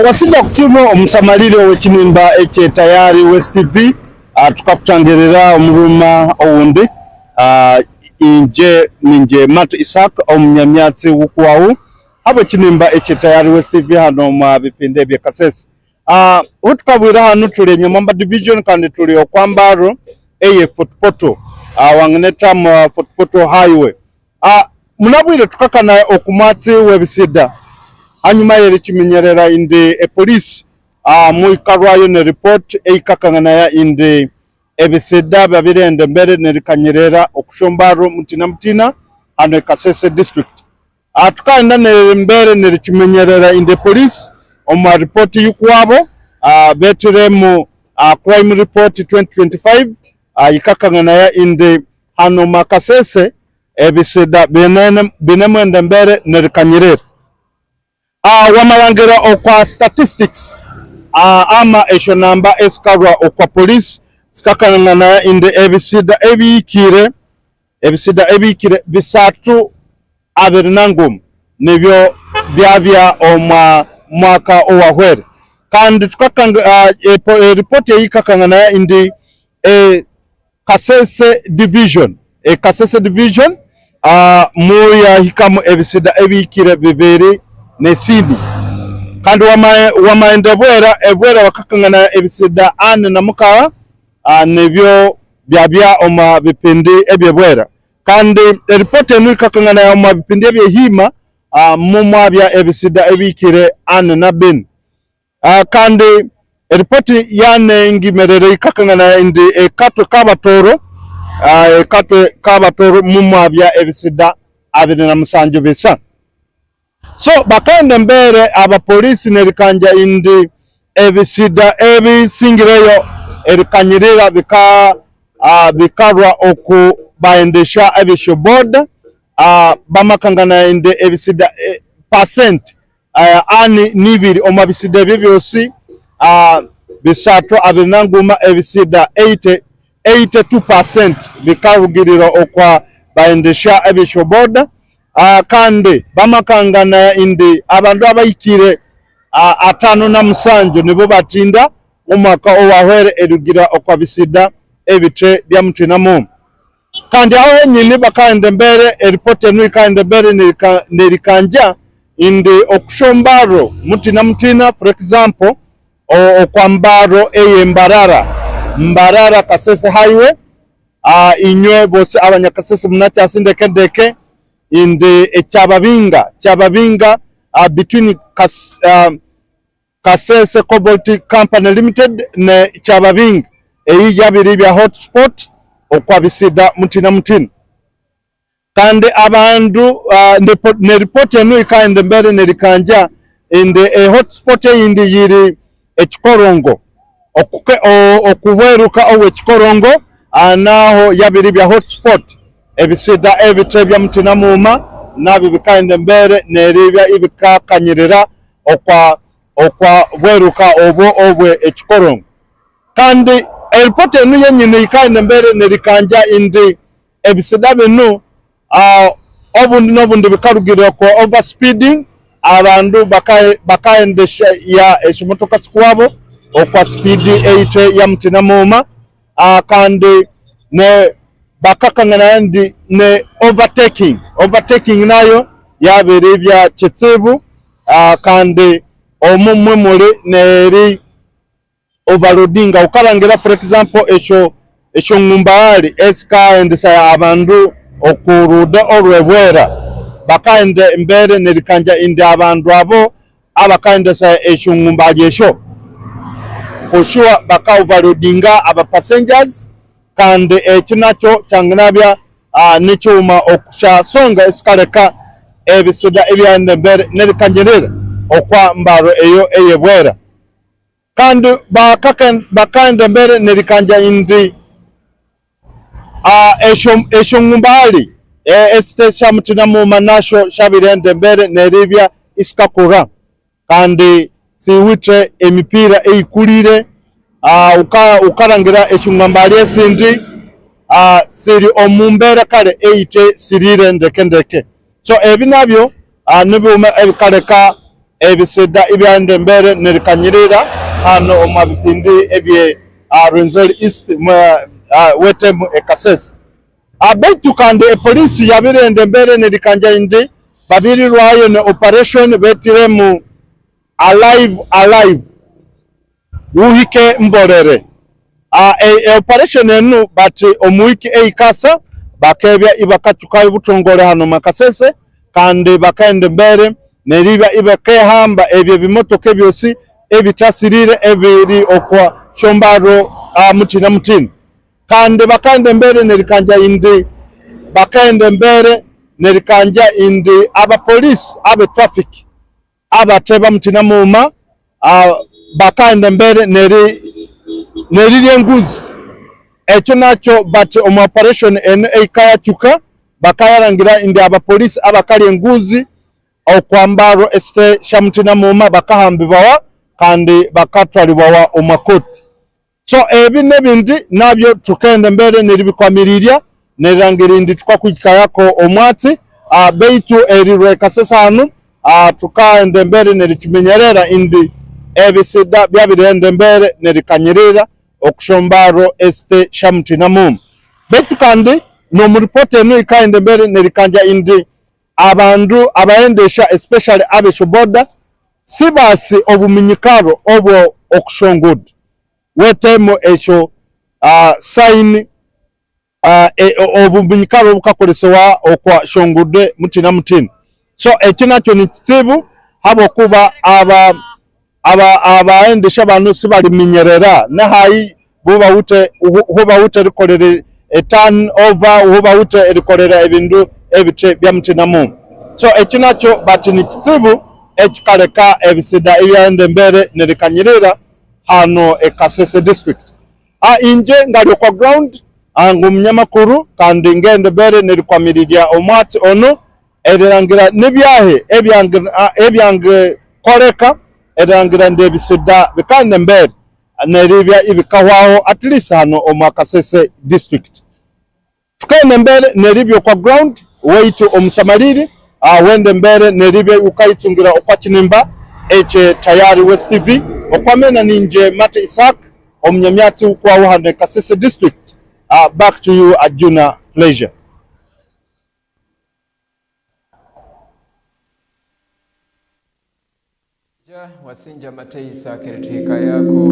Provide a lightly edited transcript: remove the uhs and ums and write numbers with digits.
Wasinga kutsiima omusamalire ow'ekinimba ekye Tayari West TV tukakutangirira omuruuma owundi. Inje ninje Matt Isaac omunyamyatsi wukuwawu habw'ekinimba ekye Tayari West TV hano omwa bipindi ebye Kasese. Obutukabwire hanu turi e Nyamwamba Division kandi turi okwa Mbaro eye Fort Portal wangineta Fort Portal Highway. Munabwire tukakana okumwatsi w'ebisida hanyuma yerikimenyerera indi epolisi muikarwayo ne report eikakanganaya indi ebisida babirenda embere nerikanyirera okushombarro mutina mutina hano e Kasese district. Tukagenda nerimbere nerikimenyerera indi epolisi omu report yukwabo betiremu crime report 2025 yikakanganaya indi Hano ma Kasese ebisida binemu endembere nerikanyirira. Wamarangira okwa statistics ama esho namba esikarwa okwa police zikakanganaya indi ebisida ebihikire ebisida ebihikire bisatu 21 nibyo byabya omwa mwaka owahwere kandi eripoti eyi ikakanganaya indi Kasese Division. E Kasese Division muyahikamu ebisida ebihikire bibiri n'esindi kandi wamaenda ebwera, ebwera bakakangana ebisida ani na mukagha nibyo byabya omu bipindi eby'ebwera kandi eripoti enu ekakangana omu bipindi eby'ehiima mumwabya ebisida ebihikire ani na bini. Kandi eripoti yanengimerere ikakangana ndi ekatwe k'Abatooro ekatwe k'Abatooro mumwabya ebisida 27 bisa. So bakenda embere abapolisi nerikanja indi ebisida ebisingireyo erikanyirira bika bikarwa oku baendesha ebisho boda bamakangana indi ebisida percent Ani n'ibiri omu bisida ebyo byosi bisatu 21 ebisida 82% bikarugirira okwa baendesha ebisho boda kandi bamakangana indi abandu abahikire 57 nibo batinda omwaka owahwere erugira okwa bisida ebite bya mutina mumwe. Kandi aho henyini bakaghenda embere, eripoti enu ikaghenda embere nerikangya indi okushombaro mutina mutina for example okwa mbaro eye Mbarara, Mbarara Kasese highway, inywe bosi abanyakasese munakyasi ndeke ndeke indi ekyababinga, kyababinga between Kasese Cobalt Company Limited ne Kyababinga eyi yabiri bya hotspot okwa bisida mutina mutina. Kandi abandu uh, ne ripoti enu ikaenda embere nerikanja indi e hotspot eyindi yiri ekikorongo okubweruka owekikorongo uh, naho yabiri bya hotspot ebisida ebite bya mutina muma nabyo bikaenda embere neribya ibikakanyirira okwa okwa bweruka obwo obwe ekikorongo. Kandi eripoti enu yenyini ikaenda embere nerikanja indi ebisida binu obundi n'obundi bikarugirira okwa over speeding, abandu bakaendesha ya eshimotoka tsikwabo okwa speed eyite ya mutina muma kandi ne bakakangana ndi ne overtaking, overtaking nayo yabere ebya kitsibu kandi omu mwe muri neri overloadinga okarangira for example esho esho ngumbaali esikaendesa abandu okuruda orwebwera bakaenda embere nerikanja indi abandu abo abakaendesa esho ngumbaali esho for sure baka overloadinga aba passengers kandi eki nakyo kyanginabya nikiuma okusha songa esikareka ebisida ebyaenda embere nerikanyirira okwa mbaro eyo eyebwera. Kandi bakaenda embere nerikanja indi esho ngumbaali esite sha mutina muma nasho shabirenda embere neribya isikakura kandi siwithe emipira eyikulire. Ukarangira eshongambali esindi siri omu mbera kare eyite sirire ndeke ndeke. So ebi nabyo nibiuma ebikareka. Ebisida ebyahenda embere nirikanyirira hanu omwa bipindi ebye Rwenzori East wetemu e Kasese. Beitu kandi epolisi yabirenda embere nerikanja indi babirirwayo ne operation betiremu Alive Alive Wuhike Mborere. E operation enu bati omu wiki eikasa bakebya ibakacukayo obutongore hanu omwa Kasese kandi bakaenda embere neribya ibakehamba ebyo ebimotoka ebyosi ebitasirire ebiri okwa Shombaro mutini mutini. Kandi bakaenda embere nerikanja indi bakaenda embere nerikanja indi abapolisi abe traffic abateba mutina muuma bakaenda embere nerirya enguzi. Ekyo nakyo bati omu operation enu eikayacuka bakayarangira indi abapolisi abakarya enguzi okwambaro esite sha mutina muuma bakahambibawa kandi bakatwaribwawa omwa koti. So ebi n'ebindi nabyo tukenda embere niribikwamiriirya nerirangira indi tukakuhikayako omwatsi beitu eri Rwekasese hanu tukaenda embere nirikiminyerera indi ebisida byabirighenda embere nirikanyirira okushombarro esite sha mutina muuma. Beitu kandi n'omu report enu ikaghenda embere nerikanja indi abandu abahendesha especially abesho boda sibasi obuminyikaro obwo okushonguda wetemu esho sign obuminyikaro obukakoresewa okwa shongude mutina mutina. So eki nakyo nikitsibu habwokuba aba abahendesha banu sibariminyerera nahayi bubawute hubawute erikorera e turn over hubawute erikorera ebindu ebite bya mutina muuma. So eki nakyo bati nikitsibu ekikareka ebisida ebyaghenda embere nirikanyirira hanu e Kasese district. Ingye ngari okwa ground ngu munyamakuru kandi ngenda embere nirikwamirirya omwatsi onu erirangira nibyahi ebyangikoreka erirangira ndi ebisida bikaghenda embere neribya ibikahwaho at least hanu omwa Kasese district. Tukaghenda embere neribya okwa ground waitu omusamaliri wenda embere neribya wukayitsungira okwa kinimba ekye Tayari West TV. Okwamena ningye Mate Isaac omunyamyatsi wukwaho hanu e Kasese district. Back to you Ajuna Pleasure. Wasinja Mate Isaac erituhika yako.